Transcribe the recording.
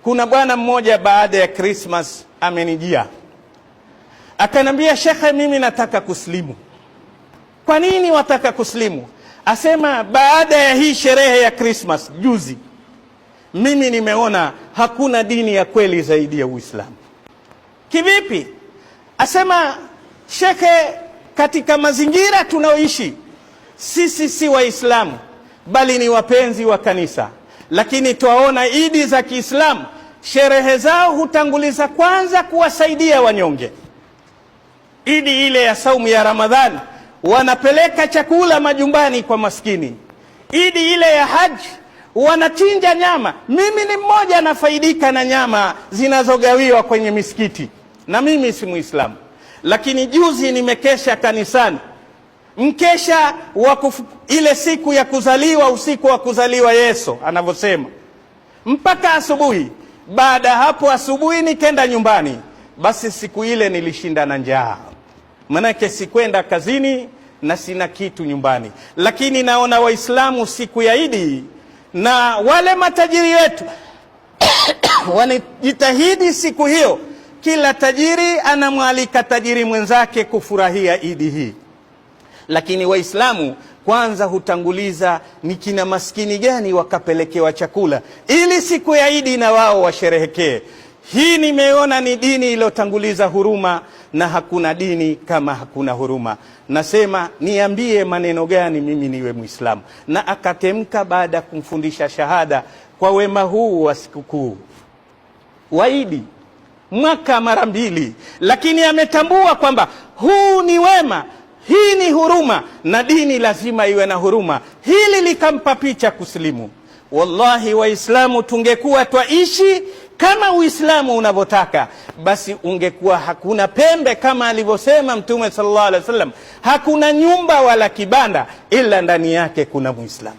Kuna bwana mmoja baada ya Christmas amenijia akanambia, shekhe, mimi nataka kuslimu. Kwa nini wataka kuslimu? Asema baada ya hii sherehe ya Christmas juzi, mimi nimeona hakuna dini ya kweli zaidi ya Uislamu. Kivipi? Asema shekhe, katika mazingira tunaoishi sisi si Waislamu bali ni wapenzi wa kanisa, lakini twaona idi za Kiislamu sherehe zao hutanguliza kwanza kuwasaidia wanyonge. Idi ile ya saumu ya Ramadhani wanapeleka chakula majumbani kwa maskini. Idi ile ya haji wanachinja nyama. Mimi ni mmoja nafaidika na nyama zinazogawiwa kwenye misikiti, na mimi si Muislamu, lakini juzi nimekesha kanisani mkesha wa ile siku ya kuzaliwa, usiku wa kuzaliwa Yesu anavyosema, mpaka asubuhi. Baada ya hapo asubuhi nikenda nyumbani. Basi siku ile nilishinda na njaa, manake sikwenda kazini na sina kitu nyumbani, lakini naona Waislamu siku ya Idi na wale matajiri wetu wanajitahidi siku hiyo, kila tajiri anamwalika tajiri mwenzake kufurahia Idi hii. Lakini Waislamu kwanza hutanguliza ni kina maskini gani wakapelekewa chakula ili siku ya Idi na wao washerehekee. Hii nimeona ni dini iliyotanguliza huruma, na hakuna dini kama hakuna huruma. Nasema niambie maneno gani mimi niwe Muislamu? Na akatemka baada ya kumfundisha shahada kwa wema huu wa sikukuu wa Idi mwaka mara mbili, lakini ametambua kwamba huu ni wema, hii ni huruma, na dini lazima iwe na huruma. Hili likampa picha kusilimu. Wallahi, Waislamu tungekuwa twaishi kama Uislamu unavyotaka, basi ungekuwa hakuna pembe, kama alivyosema Mtume sallallahu alaihi wasallam, hakuna nyumba wala kibanda ila ndani yake kuna Muislamu.